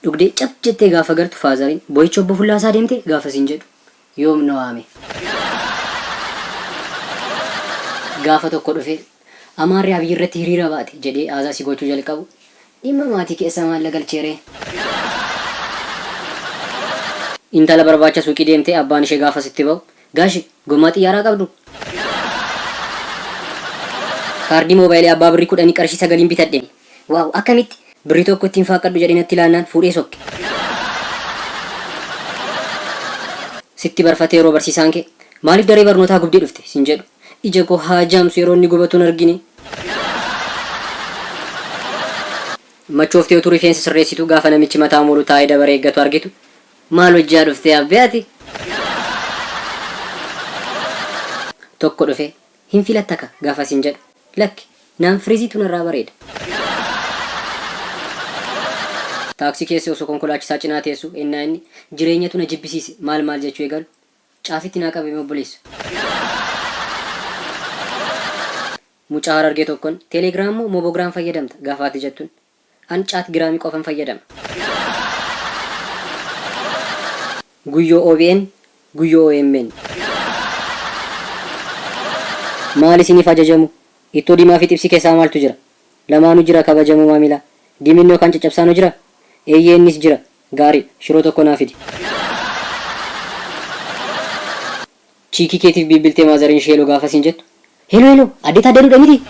Dhugdee cap jettee gaafa galtu faazariin boo'icha obbo Fullaasaa deemte gaafa siin jedhu yoom na waame. Gaafa tokko dhufee Amaarri Abiy irratti hiriira baate jedhee aazaa si gochuu jalqabu dhimma maatii keessa maal na galcheeree? Intala barbaacha suuqii deemtee abbaan ishee gaafa sitti ba'u Gaashi, gommaa xiyyaaraa qabdu? Kaardii moobaayilii abbaa birrii kudhanii qarshii sagaliin bitadhe. Waaw, akkamitti? Birrii tokko ittiin faaqqadhu jedhee natti laannaan fuudhee sokke. Sitti barfatee yeroo barsiisaan kee Maaliif daree barnootaa gubdee dhufte? sin jedhu. Ija koo haa jaamsu yeroo inni gubatu hin argine. Machooftee utuu rifeensa sirreessituu gaafa namichi mataa moolu taa'ee dabaree eeggatu argitu Maal hojjaa dhuftee abbee ati? Tokko dhufee hin filattaka gaafa siin jedhu lakki naan firiziitu narraa bareeda. Taaksii keessa osoo konkolaachisaa cinaa teessuu ennaa inni jireenyatu na jibbisiise maal maal jechuu eegalu caafitti naa qabime obboleesso. Mucaa Harargee tokkon Telegram moo Mobogram fayyadamta gaafa ati jettun An caat giraamii qofan fayyadama. Guyyoo obn Guyyoo omn. Maal isiniif ajajamu? Ittoo diimaa fi xibsii keessaa maaltu jira? Lamaanuu jira kabajamoo maamilaa. Diiminni yookaan caccabsaanoo jiraa? Eeyyee innis jira. Gaariidha. Shiroo tokko naa fidi. Chiikii keetiif bilbiltee maazariin ishee heloo gaafa siin jettu, Heloo heloo! Addee Taaddaluudha mitii?